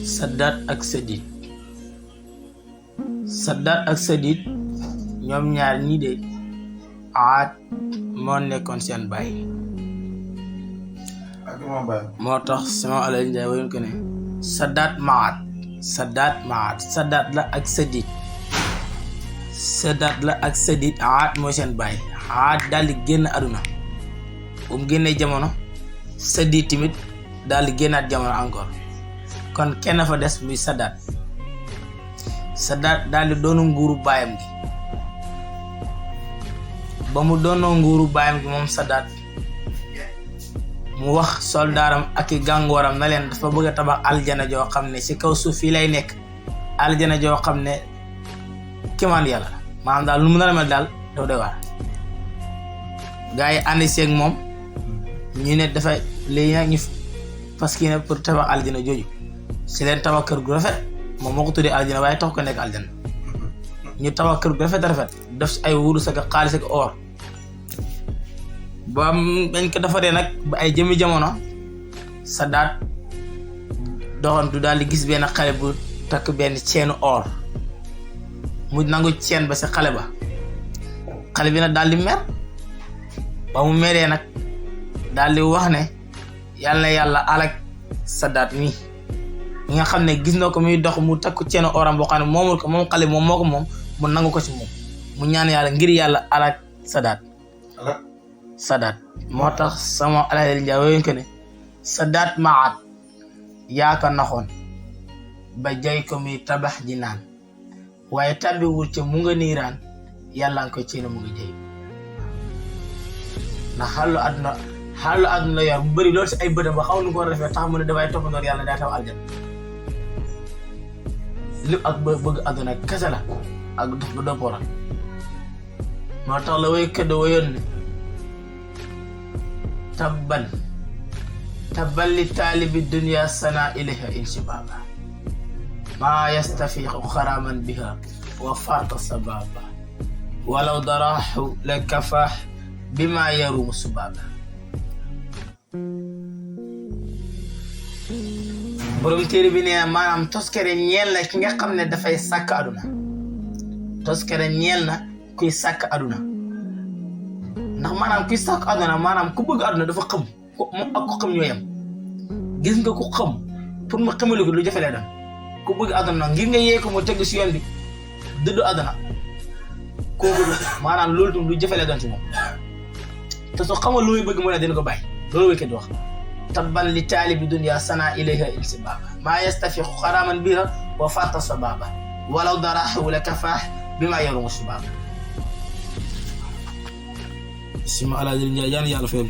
Saddaat ak Sadid. Saddaat ak Sadid ñoom ñaar ñii de Aad moo nekkoon seen baay. moo tax sama Alaaji Njaay wayoon ko ne Saddaat maat Saddaat la ak Sadid. Saddaat la ak Sadid Aad mooy seen baay. Aad daal di génn àdduna bu mu génnee jamono Sadid tamit daal di génnaat jamono encore kon kenn fa des muy Saddaat daal di doonu nguuru baayam gi. ba mu doonoo nguuru baayam gi moom Saddaat mu wax soldaaram ak i gàngooram na leen dafa bëgg a tabax aljana joo xam ne ci kaw suuf fii lay nekk. aljana joo xam ne kéemaan yàlla la maanaam daal lu mu nar a mel daal dafa doy waar. gaa yi ànd seeg moom ñu ne dafay léegi nag ñu parce que ne pour tabax aljana jooju si leen tabax kër gu rafet moom moo ko tuddee aljana waaye tax ko nekk aljana ñu tabax kër gu rafet def si ay wurus ak xaalis ak or. ba dañ ko defaree nag ba ay jëmi jamono Saddaat doxantu daal di gis benn xale bu takk benn ceenu or mu nangu ceen ba si xale ba. xale bi nag daal di mer ba mu meree nag daal di wax ne yàlla alak Saddaat mi nga xam ne gis na ko muy dox mu takk ceenu oram boo xam ne moomul ko moom xale moom moo ko moom mu nangu ko ci moom mu ñaan yàlla ngir yàlla alak Saddaat moo tax sama Alaaji Njaay wayoon ko ne Saddaat maat yaa ko naxoon ba jay ko muy tabax ji naan waaye tàbbiwul ca mu nga niiraan yàlla nga koy ceene mu nga jay ndax xaalu àdduna yor bu bëri loolu si ay bëtam ba xaw nu ko rafet tax mu ne dafay toppandoor yàlla daa taw aljana lépp ak bëgg àdduna kese la ak dox ba doppooral moo tax la way këdd wayoon ne tabban li taalibi dunya sana ilayha insibaba maa yastafiqu xaraman biha wa farta sababa walaw daraxu la kafaax bima yarumu subaba. borom téere bi nee maanaam toskere ñeel na ki nga xam ne dafay sàkk aduna. toskere ñeel na kuy sàkk aduna ndax maanaam kuy sàkk aduna maanaam ku bëgg aduna dafa xam moom ak ku xam ñoo yem. gis nga ku xam pour mu xamali ko lu jafe lay doon ku bëgg aduna ngir nga yee ko mu tegu si yoon bi dëddu aduna kooku maanaam loolu tam lu jafe lay doon si moom te soo xamal lu muy bëgg mu ne dina ko bàyyi loolu wéykat wax tabban li taalibi dunya sana ilayha insibaba maa yastafiqu xaraman biha wa fata sababa walaw daraxu la kafaax bima yarumu subaba. Sima Alaaji Njaay yàlla fayal